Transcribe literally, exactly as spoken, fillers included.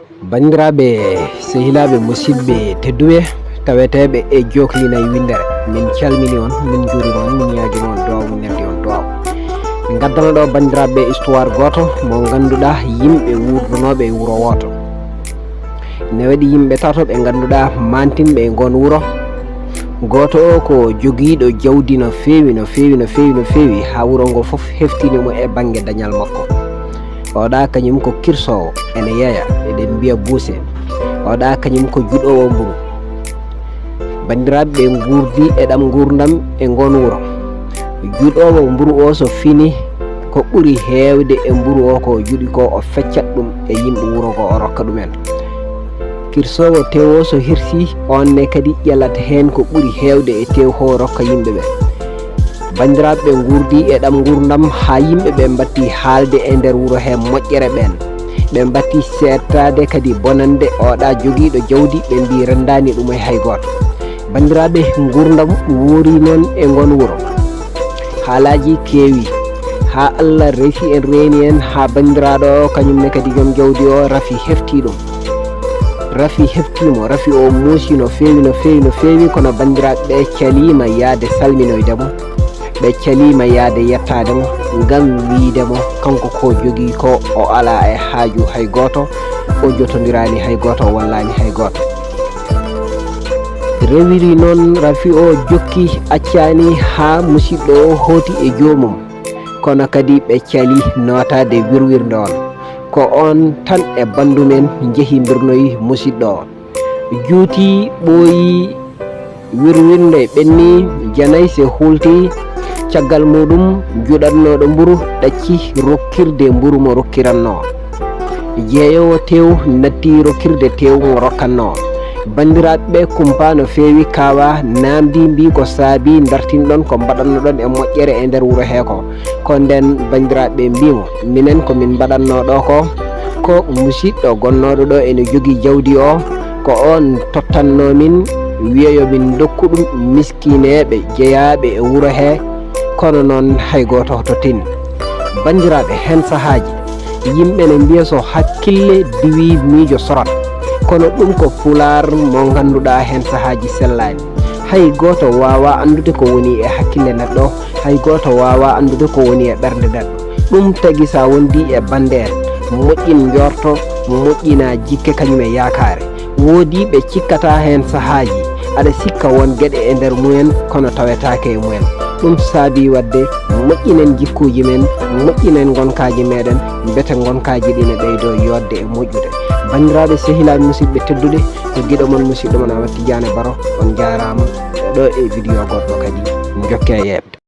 Banndiraaɓe, sehilaaɓe, musidɓe tedduɓe, taweteeɓe e Joklinay Winndere, min calmini on, min njuurima on, min ñaagima on duwaaw, min neldi on duwaaw. Min ngaddana ɗo, banndiraaɓe, histoire gooto mo ngannduɗaa yimɓe wuurdunooɓe e wuro wooto. Ne waɗi yimɓe tato ɓe ngannduɗaa maantinɓe e ngoon wuro. Gooto o ko jogiiɗo jawdi no feewi, no feewi, no feewi, no feewi, haa wuro ngo fof heftini mo e bannge dañal makko. Oɗa kañum ko kirsoowo, ene yeeya, eɗen mbiya buuse. Oɗa kañum ko juɗoowo mburu. Banndiraaɓe, ɓe nguurdi e ɗam nguurndam e ngoon wuro. Juɗoowo mburu o so fini, ko ɓuri heewde e mburu o ko o juɗi ko, o feccat ɗum e yimɓe wuro ngo, o rokka ɗumen. Kirsoowo tew o so hirsi, oon ne kadi ƴelat heen ko ɓuri heewde e tew o, rokka yimɓe ɓe. Banndiraaɓe, ɓe nguurdi e ɗam nguurndam haa yimɓe ɓe mbatti haalde e nder wuro he moƴƴere ɓeen. Ɓe mbatti seettaade kadi bonande oɗa jogiiɗo jawdi, ɓe mbi renndaani ɗum e hay gooto. Banndiraaɓe, nguurndam wuuri noon e ngoon wuro. Haalaaji keewi, haa Allah resi en, reeni en, haa banndiraaɗo o, kañum ne kadi joom jawdi o, rafi hefti ɗum. Rafi hefti mo, rafi o muusi no feewi, no feewi, no feewi, kono banndiraaɓe ɓe caliima yahde salminoyde mo. Ɓe caliima yahde yettaade mo, ngam wiyde mo kanko ko jogii ko, o alaa e haaju hay gooto, o jotondiraani hay gooto, o wallaani hay gooto. Rewiri noon, rafi o jokki, accaani haa musiɗɗo o hooti e joomum, kono kadi ɓe cali nootaade wirwirnde on. Ko on tan e banndum en njehi mbirnoyi musiɗɗo o. Juuti, ɓooyi, wirwirnde ɓenni, janayse hulti. Caggal muɗum, juɗatnooɗo mburu ɗacci rokkirde mburu mo rokkiranno. Jeeyoowo tew natti rokkirde tew mo rokkanno. Banndiraaɓe ɓe kumpaa no feewi, kaawaa naamndii, mbii ko saabii dartinɗon, ko mbaɗannoɗon e moƴƴere e nder wuro hee ko. Ko ndeen banndiraaɓe ɓe mbii mo, minen ko min mbaɗatnoo ɗo ko, ko musiɗɗo gonnooɗo ɗo ene jogii jawdi o, ko oon tottannoo min, wiya yo min ndokku ɗum miskineeɓe jeyaaɓe e wuro hee, kono noon hay gooto tottini. Banndiraaɓe, heen sahaaji yimɓe ne mbiya so hakkille diwii miijo sorat, kono ɗum ko pulaar mo ngannduɗaa heen sahaaji sellaani. Hay gooto waawaa anndude ko woni e hakkille neɗɗo, hay gooto waawaa anndude ko woni e ɓernde neɗɗo. Ɗum tagi so a wondii e bannde en, moƴƴin njoorto, moƴƴinaa jikke kañum e yaakaare. Woodii ɓe cikkataa heen sahaaji, aɗa sikka won geɗe e nder mumen kono tawetaake e mumen. Ɗum saabii waɗde moƴƴinen jikkuuji men, moƴƴinen ngonkaaji meɗen, mbete ngonkaaji ɗi ne ɓeydoo yooɗde e moƴƴude. Banndiraaɓe, sehilaaɓe, musidɓe tedduɓe, ko giɗo mon, musiɗɗo mon Aamadu Tijaani Baro. On njaaraama. Ɗo e vidéo goɗɗo kadi, njokkee yeeɓde.